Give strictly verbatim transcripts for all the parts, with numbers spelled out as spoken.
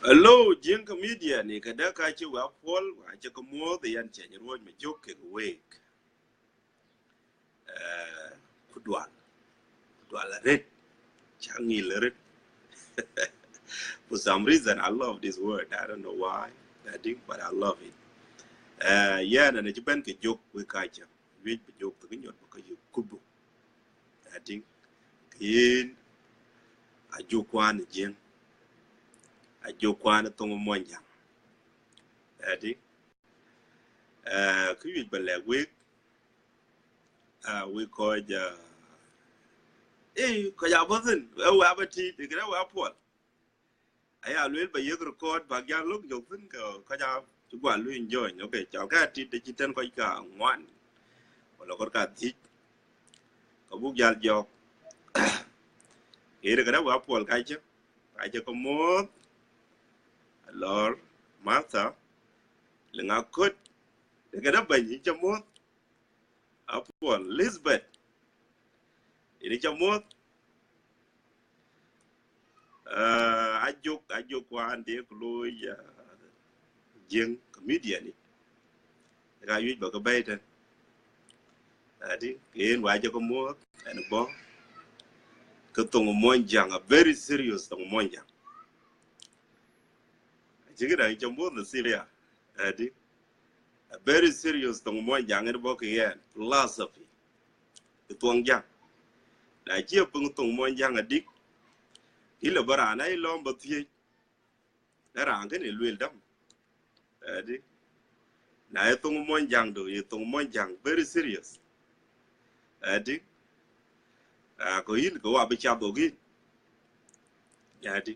Hello, Jiëŋ comedian, ë këdë ka cï wek puɔl, wa cï ke muɔ̈th, yɛn cɛny ruɔ̈c me jök kek week. Eh, ku dual, ku dual arët, cä ŋil arët. For some reason, I love this word. I don't know why, I think, but I love it. Eh, yɛn ënë cï bɛ̈n ke jök wek kacä, wiëc bï jök thïn nyɔt bï ke yök kubu. I think, ke yïn, ajök kuan Jiëŋ, ajök kuan thoŋ Muɔnyjäŋ. I think, eh, kë wiëc ba lɛ̈k wek, ah, wek kɔc, ah, eh, kɔc abɔ̈ thïn, eh, wek abä tït, eh, këdë wek apuɔl. Aya lueel ba yek record, bäk jäl lɔ̈k jök thïn, ke kɔc a cï guɔ lu enjoy. Okay, cɔl ka tït, cï tɛ̈n kɔc ka ŋuan, wala kɔc ka thiëc, ka buk jäl jɔɔk. Ë këdë wek apuɔl kacä, kacä ke muɔ̈th, alɔr, Martha, Liŋ Aköt, ë këdë bɛ̈ny, yïn cä muɔ̈th. Apuɔl, Elizabeth, yïn cä muɔ̈th. Ah, ajök, ajök kuan de ku looi, ah, Jiëŋ comedian ic. Ka wiëc ba ke bɛ̈i tɛ̈n. Adi, ke yen wa cï ke muɔ̈th, ɛn bɔ̈. Ke thoŋ Muɔnyjäŋ, a very serious thoŋ Muɔnyjäŋ. Acï këdäŋ cä muɔ̈th në Syria. Adi, a very serious thoŋ Muɔnyjäŋ, ɛn bɔ̈ ke yɛn, philosophy. Ë thuɔŋ Jäŋ. Na cï piŋ thoŋ Muɔnyjäŋ adik, kï lë bä raan aa lɔ̈ɔ̈m ba thiëëc, na raan kënë lueel däm. Adi, na ye thoŋ Muɔnyjäŋ do, ye thoŋ Muɔnyjäŋ very serious. Adi, ah, ko yïn, ko wa bï cath ɣok yïn. Adi,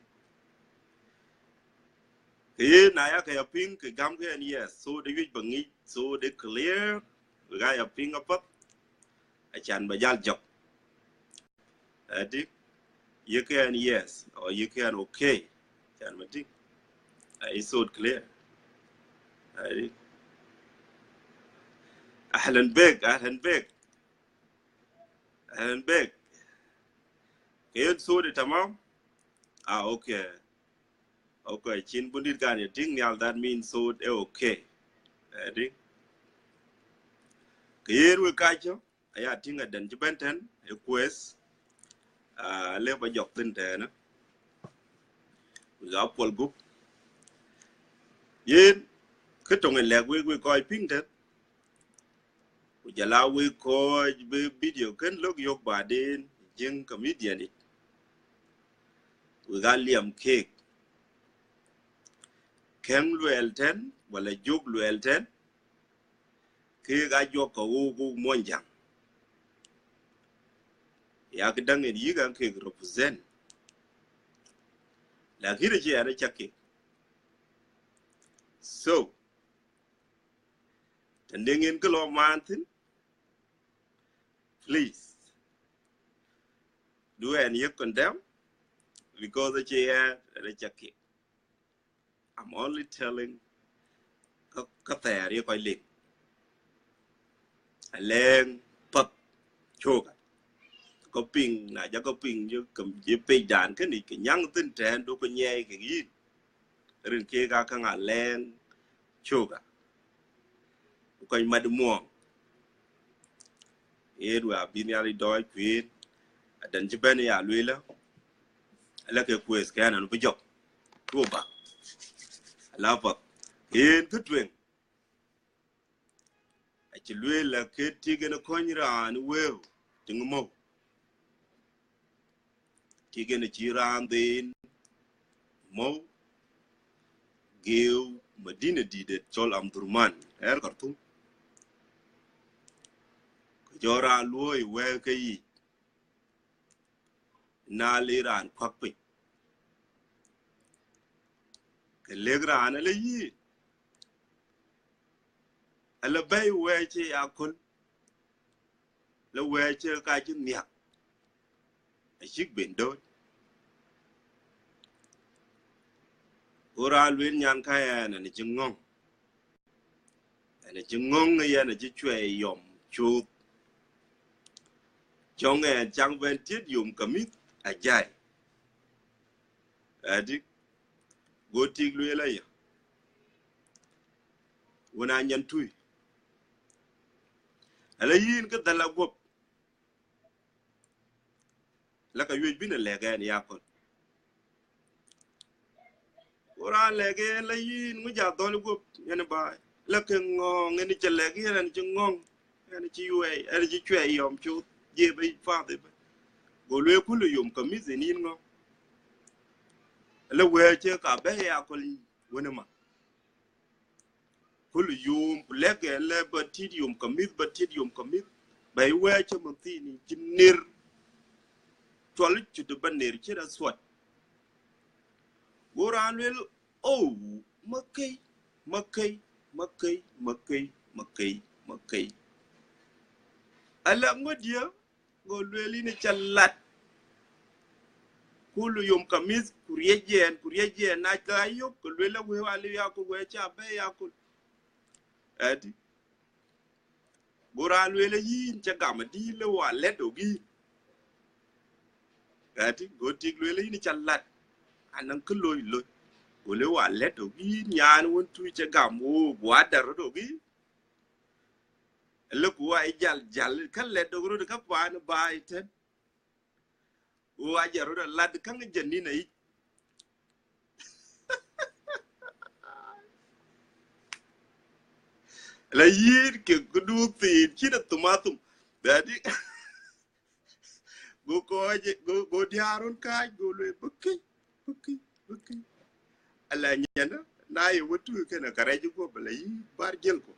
ke ye na ya ke ya piŋ, ke gam ke ɛn, yes, so de wiëc ba ŋic, so de clear, wek aa ya piŋ apath, acan ba jäl jɔk. Adi, yek ɛn yes, or yek ɛn okay. Can ma tïŋ. Ai, so clear. Adi. Ahlan bek, ahlan bek. Ahlan bek. Ke yen so de tamam? Ah, okay. Okay, cin bundit kan ye tïŋ nhial, that means so de okay. Adi. Ke yen wek kacä, aya tïŋ aden cï bɛ̈n tɛ̈n, ë kueth, ah, lëu ba jɔk thïn tɛ̈ɛ̈n, wek apuɔl gup. Yen, kë töŋ ë lɛ̈k wek, wek kɔc piŋ tɛ̈n, ku jɔl a wek kɔc bï video kën lɔ̈k yök baden, Jiëŋ comedian ic. Wek aa liɛm keek. Kɛ̈ŋ luɛɛl tɛ̈n, wala jök luɛɛl tɛ̈n, keek aa juɔk ke ɣok, ɣok Muɔnyjäŋ. Ya kë däŋ en yïk an kek represent. Lakin acï ɛn acak kek. So, tɛ̈n deŋ en kë lɔ maan thïn, please, du ɛn yek condemn, because acï ɛn, ɛn acak kek. I'm only telling ka, ka thɛɛr ye kɔc link. Alɛŋ path cöökë. Kɔc piŋ, na ja kɔc piŋ, ye, ye page dan kënë, ke nyäŋ thïn tɛ̈ɛ̈n, du kɔc nyiɛɛi kek yïn. Rin keek aa käŋ alɛŋ cöökë. Kɔc mat muɔɔŋ. Yen wek abï Nhialic dɔɔc kueen, aden cï bɛ̈n ya lueel, ala ke kueth kɛn an bï jɔk. Ku ba. Ala path. Yen kë tueŋ. Acï lueel la ke tik en kɔny raan wëu, tiŋ mɔ̈u. Tik en cï raan dhen mɔ̈u, geeu madina dït cɔl Omdurman, ɣɛr Khartoum. Ku jɔ raan luɔ̈i wɛ̈ɛ̈r ke yic, na le raan kuak piny. Ke lëk raan ala yï, ala bɛ̈i wɛ̈ɛ̈r cï ya köl, la wɛ̈ɛ̈r cï ka cï nhiäk, acïk ben dööc. Go raan lueel nyan ka ɛn, ɛn acï ŋɔ̈ŋ. Ɛn acï ŋɔ̈ŋ, yɛn acï cuɛi yɔm cuuth. Cɔŋ ɛn caŋ bɛ̈n tiët yom kamïth ajai. Adi, Go tik lueel aya, wën a nyan tui, ala yïn kë dhäl a guɔ̈p, la ka wiëc bïn a lɛ̈k ɛn yakɔl. Go raan lɛ̈k en la yïn ŋu ja dhɔl guɔ̈p yen baai, la ke ŋɔ̈ŋ en cï lɛ̈k yen, ɛn cï ŋɔ̈ŋ, ɛn cï yuɛɛi, ɛn cï cuɛɛi yɔm cuth, jiëp ë path ëbɛ̈n. Go lueel kulu yom kamith en yïn ŋɔ̈ŋ. La wëë cë ka bɛ̈ɛ̈i yakɔl wën ëma. Kulu yom ku lɛ̈k ɛn la ba tit yom kamith, ba tit yom kamith. Ba wëë cë manthin cï ner, cuɔl cut ba ner cït asuɔt. Go raan lueel, oh, makei, makei, makei, makei, makei, makei. Ala ŋö dië? Go lueel yïn ca lat. Kulu yom kamith ku riɛc yɛn, ku riɛc yɛn, na ca yök, ku lueel la wëu aliu yakul, wëu ca bɛ̈ɛ̈i yakul. Ati. Go raan lueel yïn ca gam adï la wa lɛ̈t ɣok yïn. Ati, go tik lueel yïn ca lat. Anɔŋ kë loi loi. Go le wa lɛ̈t ɣok yïn nyan wën tui ca gam ɣok, wa dɛr röt ɣok yïn. Lëk ku wa jal jal, ka lɛ̈t ɣok röt ka paan baai tën. Ku wa jal röt alat käŋ janin ayic. La yïn ke këdu thiin cïn athumathum. Dadi. Go kɔc, go, go diäär ɣön kääc, go lueel, bï këc, bï këc, bï këc. Ala nyan, na ye wëtu kënë ka rɛc guɔ̈p, ala yï bär jël ku.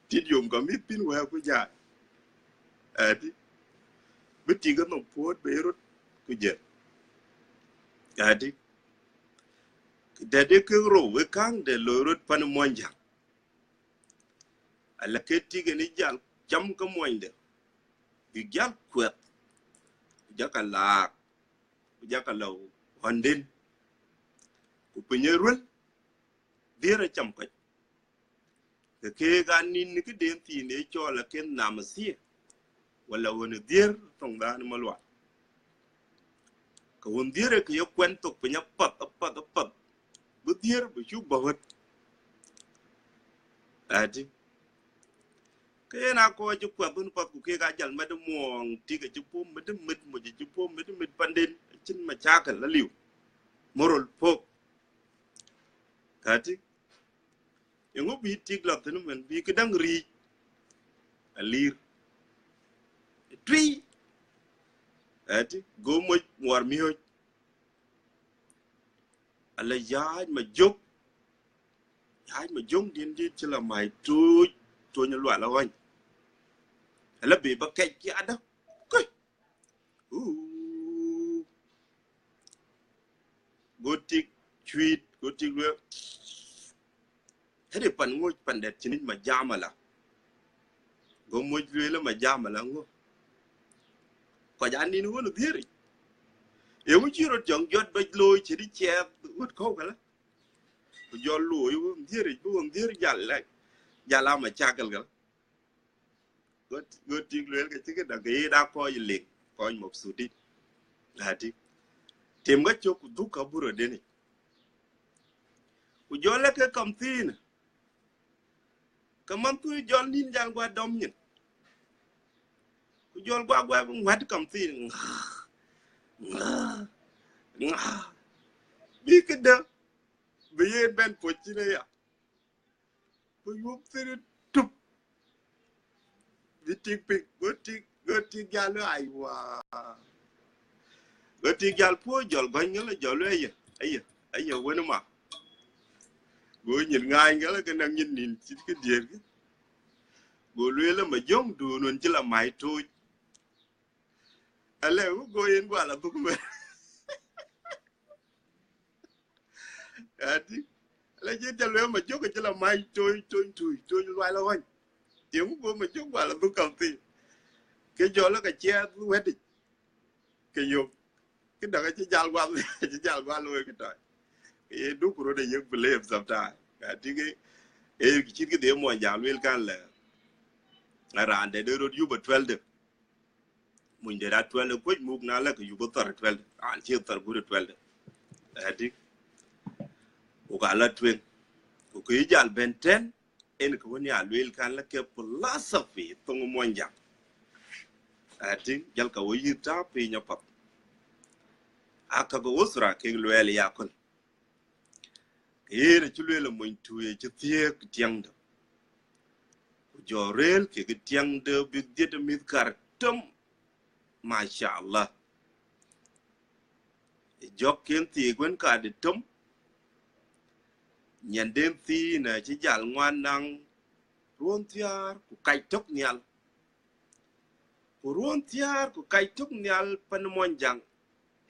Tit yom ka mïth pin wɛ̈ɛ̈r ku jai. Ati. Bï tik ë nhom puɔ̈t bï röt ku jël. Ati. Dɛ̈t ë kek rou ë käŋ de loi röt pan Muɔnyjäŋ. Ala ke tik en ë jal cam ke muɔnyde, bïk jal kuɛth, ku jaka laak, ku jaka la ɣönden, ku piny ë ruel, dhiër acam kɔc. Ke keek aa nin në këden thiin ë cɔl akën namathia, wala ɣön ë dhiër thoŋdan Malual. Ke ɣön dhiër ë ke ye kuɛn thok piny apath, apath, apath. Bï dhiër bï cuk bä ɣöt. Ati. Ke yen aa kɔc cï kuɛth ɣön path ku keek aa jal mɛt muɔɔŋ, tik acï puɔ̈u mët mët, moc acï puɔ̈u mët mët, panden acïn macakël aliu. Moral pok. Kati. Yeŋö bï tik lɔ thïn mën, bï këdäŋ riic alir. Tui. Ati, go moc ŋuɔr miöc. Ala yaac ma jök. Yaac ma jök din dit cï la mai tuc, tuny lual aɣɔny. Ala bï ba kɛc kiada. Kuc. Uu. Go tik cuit, go tik lueel. Këde pan ŋoc pan dɛ̈t cïn yic ma jam ala. Go moc lueel ma jam ala ŋö. Kɔc aa nin ɣön dhiëric. Yeŋö cï röt jɔŋ jɔt bɛc looi cï dï ciɛɛth ɣöt kɔ̈u kala. Ku jɔl looi ɣön dhiëric, bï ɣön dhiëric jal lɛk. Jal ama cakël kala. Go, go tik lueel ke cï këdäŋ ke yen aa kɔc lik, kɔc mabthudin. Ati. Tim ka cök ku dhuk ka burö deni. Ku jɔl lɛk ke kam thiin. Ke man thui jɔl nin jal guɔ dɔm nyin. Ku jɔl guɔ guɔ ŋuɛ̈t kam thiin. Bï këdë, bï yen bɛn puɔ̈c cïn aya. Ku yup thïn tup. Bï tik piny, go tik, go tik jal, aiwa. Go tik jal puɔ̈u jɔl gɔny ŋël jɔl, aye, aye, aye, wën ma. Go nyin ŋaany ŋël ke naŋ nyin nin cït kë diëër kë. Go lueel ma jöŋ duun wën cï la mai toc. Alë, ku go yen guɔ la dhuk mɛ. Ati, ala cï jal wee ma jök cï la mac toc, toc, toc, toc lual aɣɔny. Yeŋö go ma jök guɔ la dhuk kam thïn. Ke jɔl ka ciɛɛth wɛ̈tic. Ke yök. Këdäŋ acï jal guɔ, acï jal guɔ looi kë tɔc. Ke ye duk röt e yek blame sometime. Ati ke, e cït kë dhie muɔny jal lueel kan lɛ. Raan dɛ̈t de röt yup atuɛl de. Muny de atuɛl de kuc muk na lɛ ke yup athar atuɛl de. Raan cï athar gut atuɛl de. Ati. Ku ka la tueŋ. Ku kë jal bɛ̈n tɛ̈n, en kë wën ya lueel kan la ke philosophy thoŋ Muɔnyjäŋ. Ati, jal ka wo yïth tääu piny apath. Aa ka ke usra kek lueel ya köl. Ke yen acï lueel mony tui acï thiëëk tiɛŋdë. Ku jɔ rëër kek tiɛŋdë bïk dhiët mïth kar tëm. Mashallah. Jɔk ken thiëëk wën ka de tëm. Nyanden thiin acï jal ŋuan naŋ ruɔ̈ɔ̈n thiäär ku kac tök nhial. Ku ruɔ̈ɔ̈n thiäär ku kac tök nhial pan Muɔnyjäŋ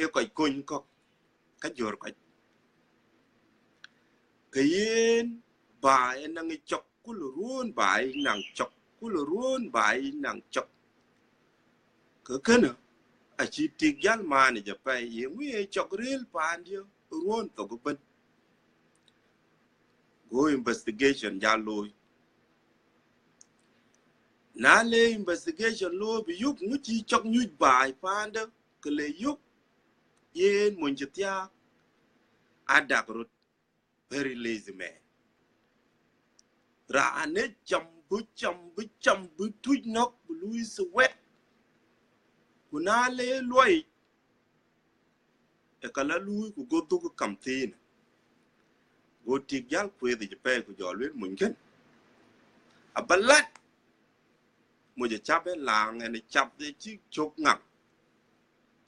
ë kɔc kony kɔ̈k, ka jör kɔc. Ke yen baai ë naŋ cɔk, ku lɔ ruɔ̈ɔ̈n baai naŋ cɔk, ku lɔ ruɔ̈ɔ̈n baai naŋ cɔk. Ke kënë acï tik jal maan ë jɔ pɛi, yeŋö ye cɔk rëër paandiɛ̈ ruɔ̈ɔ̈n thok ëbën. Go investigation jal looi. Na le investigation looi bï yök ŋö cï cɔk nyuc baai paandë, ke le yök yen mony cï thiaak, adak röt, very lazy man. Raan ë cam bï cam bï cam bï tuc nɔ̈k bï luui sweat. Ku na le luɔi, ë ka la luui ku go dhuk kam thiinë. Go tik jal kuëëth yic pɛi ku jɔ lueel mony kën. Aba lat. Moc acä bɛ̈n laaŋ, ɛn cath ë cï cök ŋaŋ.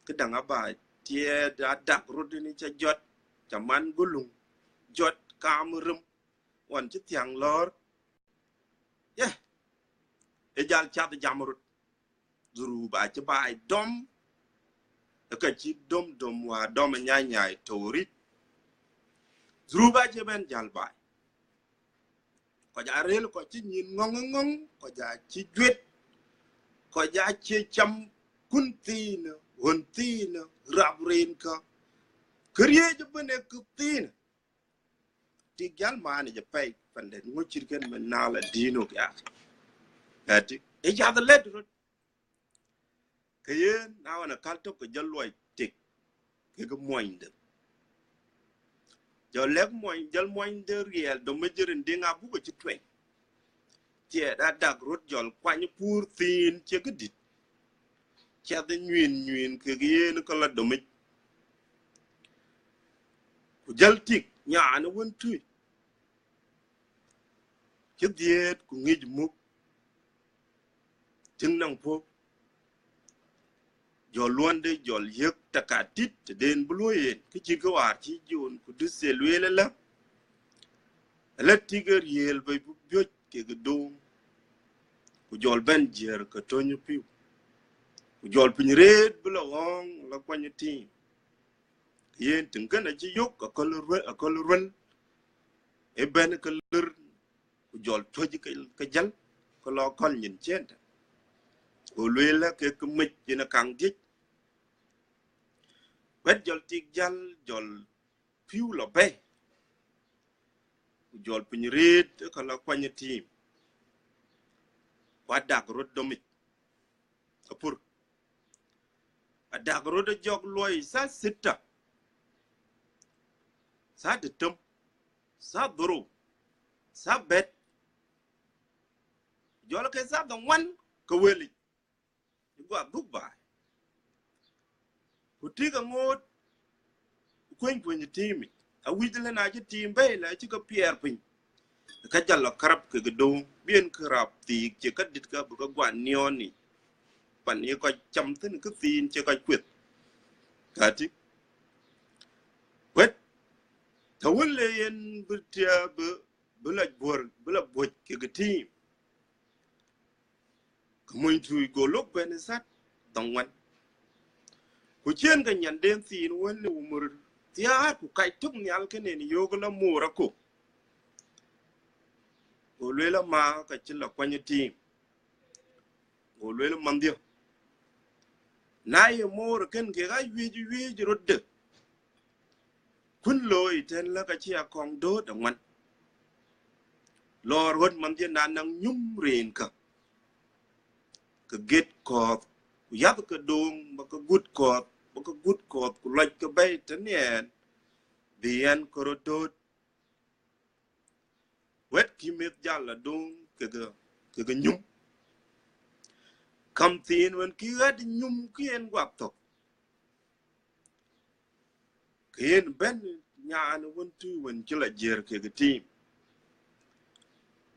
Këdäŋ aba tiɛɛt adak röt ënë cä jɔt, cä man guluŋ, jɔt kam rem, ɣɔn cï thiäŋ lɔ̈ɔ̈r. Ye, ë jal cath jam röt. Dhurup acï baai dɔm, ë ka cï dɔm dɔm wäär dɔm ë nyanyai toorit. Dhurup acï bɛ̈n jäl baai. Kɔc aa rëër, kɔc cï nyïn ŋɔ̈ŋ ŋɔ̈ŋ, kɔc aa cï juet, kɔc aa cie cam kun thiinë, ɣön thiinë, rap rinkä. Këriëëc ëbën ë kë thiinë. Tik jal maan ë jɔ pɛi, pandan ŋö cït kën mën naal adïn ɣok ya. Ati, ë cath lɛ̈t röt. Ke yen, na ɣɔn akäl tök ke jɔl luɔi tik, kekë muɔnyde. Jɔl lɛ̈k muɔny, jɔl muɔnyde riɛl, domic rin diŋ abuk acï tuɛny. Tiɛɛt adak röt jɔl kuany puur thiin cie këdït. Cath nyuin nyuin kek yen ke la domic. Ku jɔl tik, nyaan wën tui. Cï dhiëët ku ŋic muk. Tïŋ nɔŋ puɔ̈u. Jɔl luɔnde, jɔl yiëk takatit tëden bï luɔ̈i yen. Kë cït kë wäär cï Jon ku Duthie lueel ëlä. Ëlä tik ë riëël bei bï biöc kekë dooŋ. Ku jɔl bɛ̈n jiër ke töny pïu. Ku jɔl piny rëët bï la ɣɔ̈ɔ̈ŋ la kuany tim. Yen tïŋ kën acï yök aköl ruel, aköl ruel. Ë bɛ̈n ke lër, ku jɔl tuɔ̈c ke, ke jäl, ke lɔ kɔl nyin ciëëntë. Go lueel lä ke kë mec yen akaŋ dhiëc. Wɛ̈t jɔl tik jäl, jɔl pïu lɔ bɛ̈i. Ku jɔl piny rëët ë ka la kuany tim. Ku adak röt domic. Apur. Adak röt ë jɔk luɔi saa sita. Saa dëtëm. Saa dhorou. Saa bɛ̈t. Jɔl ke saa dhoŋuan ke wëlic. Ë guɔ dhuk baai. Ku tik aŋoot, kuëny kuëny tim yic. Awïc lë na cï tim bɛ̈i la cï ke piɛɛr piny. Ka jal lɔ karap kekë dooŋ, bï en karap thiik cie ka dït ka bï ka guan niɔɔn yic. Pan ye kɔc cam thïn kë thiin cie kɔc kueth. Ka tïŋ. Wɛ̈t, të wën le yen bï tiɛ bï, bï la buɔ̈r, bï la buɔ̈c kekë tim. Ke mony tui go lok bɛ̈n ë sat dhoŋuan. Ku ciën ke nyanden thiin wën ë umur thiäär ku kac tök nhial kënë yök la moor akok. Go lueel ama ka cï la kuany tim. Go lueel manhdiɛ̈. Na ye moor kën kek awiëc wiëc röt dë. Kun looi tën lä ka cï akɔŋ dööt aŋuan. Lɔɔr ɣöt manhdiɛ̈ na naŋ nyum rinkä. Ke get kɔ̈ɔ̈th, ku yath ke dooŋ, ba ke gut kɔ̈ɔ̈th, ba ke gut kɔ̈ɔ̈th, ku lɔc ke bɛ̈i tënë ɛn, bï ɛn ke röt dööt. cï meth jal la döŋ kekë, kekë nyum. Kam thiin wën kï ɣɛ̈t nyum kï en guak thök. Ke yen bɛ̈n nyan wën tui wën cï la jiër kekë tim.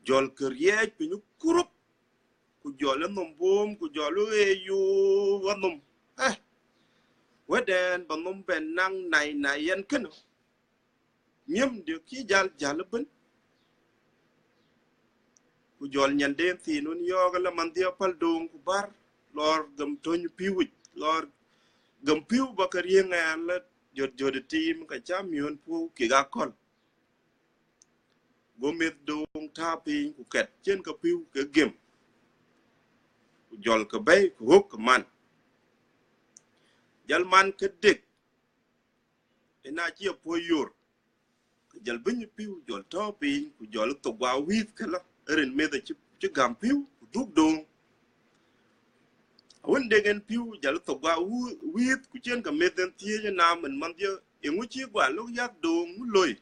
Jɔl ke riɛɛc piny kurup, ku jɔl ë nhom buɔ̈m, ku jɔl ë yu wa nhom. Eh, wëdɛn ba nhom bɛn naŋ nai nai yɛn kënë. Nhiëm dië kï jal jäl ëbën. Ku jɔl nyanden thiin wën yɔ̈ɔ̈k la manhdië päl döŋ ku bär, lɔɔr gam töny pïu yic, lɔɔr gam pïu ba ke riëŋ ɛn la jɔt jɔt ë tim ka cä miöön puɔ̈u kek akɔ̈l. Go meth döŋ tääu piny ku kɛt cïn ke pïu ke gem. Ku jɔl ke bɛ̈i ku ɣöök ke man. Jal man ke dek, ëna cï apuɔ̈u yor. Ke jal biny pïu jɔl tɔ̈ piny ku jɔl thok gua wïïth këlä, rin meth acï, cï gäm pïu ku dhuk döŋ. Awën dek en pïu jal thok gua wï-, wïïth ku cïn ke meth en thiëëc ëna mën manhdië, eeŋö cï gua lok yäth döŋ ŋu loi?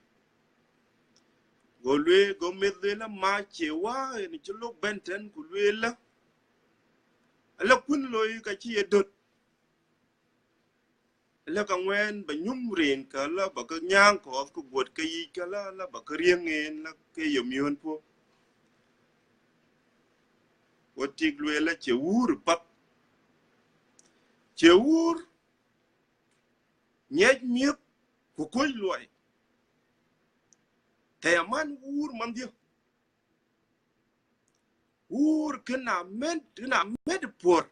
Go lueel, go meth lueel la, ma cie wä en cï lok bɛ̈n tɛ̈n ku lueel la, ala kun loi ka cï ye döt. Lë ka ŋuɛ̈ɛ̈n ba nyum rin kä la ba ke nyääŋ kɔ̈ɔ̈th ku guɔt ke yic kä la, la ba ke riëŋ en la ke ye miöön puɔ̈u. Wo tik lueel la cie wuur path. Cie wuur nyiɛc miëth ku kuc luɔi. Thɛɛr aman wuur manhdië. Wuur kënë amet, kënë amet puɔ̈r.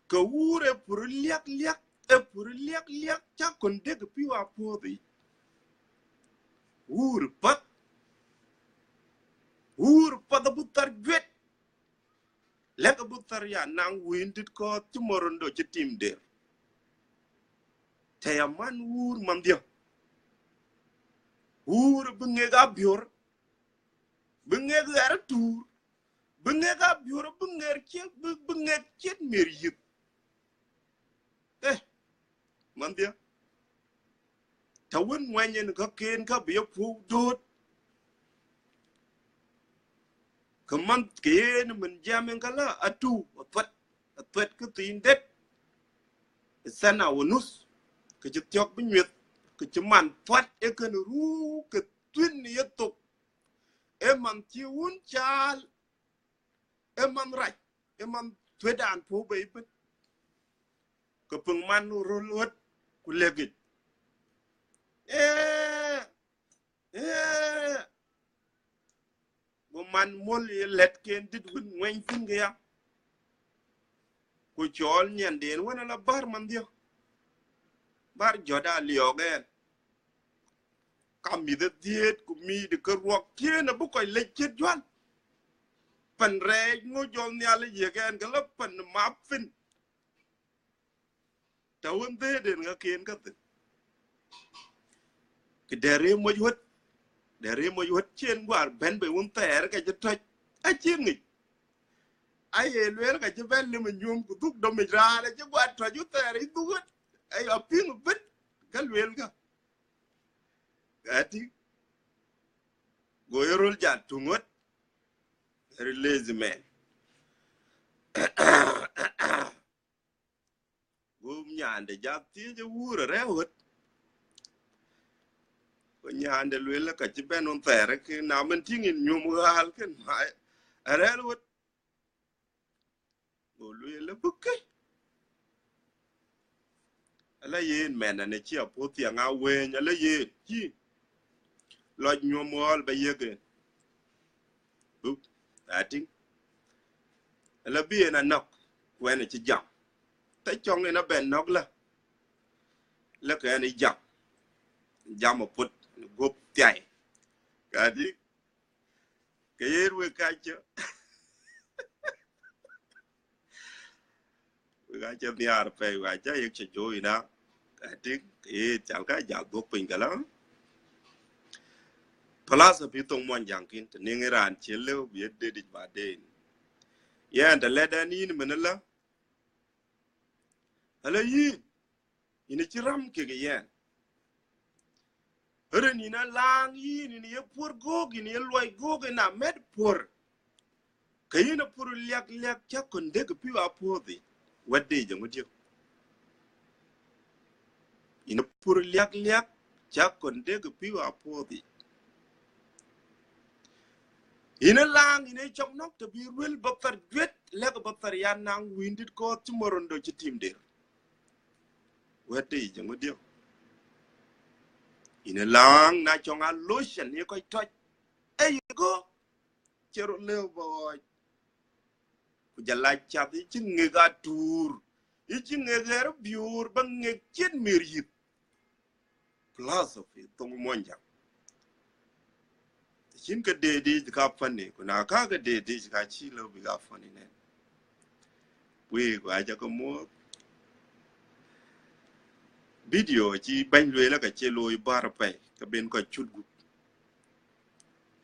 Ke wuur ë pur liäk liäk, ë pur liäk liäk, cä kɔn dek pïu apuɔ̈th yic. Wuur path. Wuur path abï thar juet. Lɛ̈k abï thar ya naŋ wïn dït kɔ̈ɔ̈th cï morondo cï tim der. Thɛɛr aman wuur manhdië. Wuur bï ŋek abiöör, bï ŋek ɣɛr tuur, bï ŋek abiöör, bï ŋek ciet, bï, bï ŋek ciet miɛr yïth. Eh, manhdië. Tɛ̈ wën ŋuɛny en käkken kä bï ye puɔ̈u dööt. Ke man ke yen mën jam en kä la atu, athuat, athuat ke thiin det. Ë thana wa nus, ke cï thiɔ̈k bï nyueth, ke cï man thuat ë kën ruu ke thuën ye thok. Ë man cï wun caal, ë man rac, ë man thuëëdan puɔ̈u bei ëbën. Ke piŋ man röl ɣöt ku lëk yic. Ee, ee. Go man muɔ̈l ye lɛ̈tken dït wën ŋuɛny thïn këya. Ku cɔɔl nyanden wën ala bär manhdië. Bär jɔt aliɔɔk ɛn. Ka mïth ë dhiëët ku mïth ke ruɔk ciëën abï kɔc lec ciët jual. Pan rɛɛc ŋö jɔl Nhialic yiëk ɛn ke la pan map thïn. Tɛ̈ wën dhëëden ŋäkken kä thïn. Kë dɛ̈ rëër moc ɣöt, dɛ̈ rëër moc ɣöt cï en guar bɛ̈n bei wun thɛɛr ke cï tɔ̈c. Acï ŋic. Aye lueel ka cï bɛ̈n lim ë nyuöm ku dhuk domic raan acï guar tɔ̈c wun thɛɛr ë dhuk ɣöt. Aye apiŋ ëbën, ka lueel kä. Ati, go ye röl jal tuŋ ɣöt. Very lazy man. Go nyande jal thiëëc ë wuur arɛ̈ɛ̈r ɣöt. Go nyande lueel ka cï bɛ̈n wun thɛɛr ke na mën tïŋ yïn nyuöm ɣaal kën ma arɛ̈ɛ̈r ɣöt. Go lueel bï ke. Ala yen mɛn anë cï apuɔ̈u thiaŋ a wëny, ala yen cï lɔc nyuöm ɣɔɔl ba yiëk en. Buk, atïŋ. Ala bï en anɔ̈k, ku ɛn acï jam. Tɛ̈ cɔŋ en abɛn nɔ̈k la. La ke ɛn ë jam. Jam apuɔ̈th, guɔ̈p thiai. Ka tïŋ. Ke yen wek kacä. Wek acä nhiaar pɛi, wek acä yek cä joi na. Ka tïŋ, ke yen cal ka jal dhuɔ̈k piny kala. Plus abï thoŋ muɔny jaŋ kin, tɛ̈ niŋ raan cï lëu bï ye deet yic baden. Yɛn tɛ̈ lɛ̈t ɛn yïn mën la. Ala yïn, yïn acï ram kek yɛn. Rin yïn alääŋ yïn, yïn ye puɔ̈r göök, yïn ye luɔi göök, yïn amɛt puɔ̈r. Ke yïn apur liak liak cä kɔn dek pïu apuɔ̈th yic. Wɛ̈tde yic aŋö diö? Yïn apur liak liak cä kɔn dek pïu apuɔ̈th yic. Yïn alääŋ, yïn ë cɔk nɔ̈k tɛ̈ bï ruel ba thar juet, lɛ̈k ba thar ya naŋ wïndït kɔ̈th cï morondo cï tim der. Wɛ̈tde yic aŋö diö? Yïn alääŋ, na cɔŋ a lotion ye kɔc tɔc. Ee yï go, cï rot lëu ba ɣɔɔc. Ku jɔl a cath, yï cï ŋek atuur, yï cï ŋek ɣɛr biöör, ba ŋek ciɛ̈t mïr yïth. Philosophy, thoŋ Muɔnyjäŋ. Cïn kë deet yic ka funny, ku na ka kë deet yic ka cïï lëu bï ka funny nɛn. Wek, wek aca ke muɔ̈th. Video cï bɛ̈ny lueel ka cie looi bär apɛi, ke ben kɔc cut gup.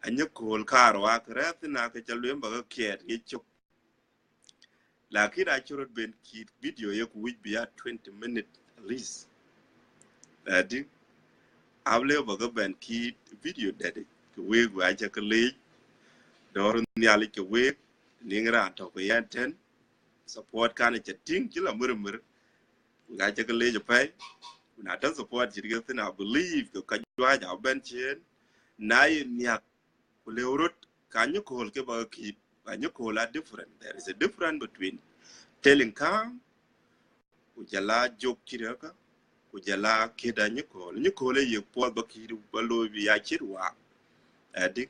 Anyïkööl kaarou akë rɛ̈ɛ̈r thïn, akë ca lueel ba ke kiɛɛt ke cök. Lakin acï rot ben kït video ye ku wïc bï ya twenty minute at least. Adï, abï lëu ba ke bɛ̈n kït video dɛ̈t yic, ke wek, wek aca ke leec, dɔ̈ɔ̈r Nhialic ke wek, niŋ raan tɔ̈ ke yɛn tɛ̈n, support kan ca tïŋ cï la mïrmïr, wek aca ke leec apɛi, ku na tɔ̈ support cït ke thïn, I believe ke ka juëc abï bɛ̈n ciëën, na ye nhiäk, ku lëu rot, ka Anyïkööl ke ba ke kït, Anyïkööl are different. There is a difference between Telinkaŋ, ku jɔl a jök cït käkä, ku jɔl a kët Anyïkööl. Anyïkööl ë yiëk puɔth ba kït ba looi bï ya ciɛ̈t waak. Adï,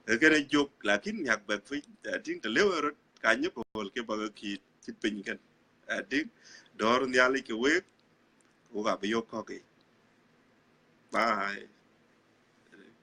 ke kënë jök, lakin nhiäk bɛ̈k piny, adï, tɛ̈ lëu ë rot, ka Anyïkööl ke ba ke kït cït piny kën. Adï, dɔ̈ɔ̈r Nhialic ke wek, wek abï yök kɔ̈k yic. Bye.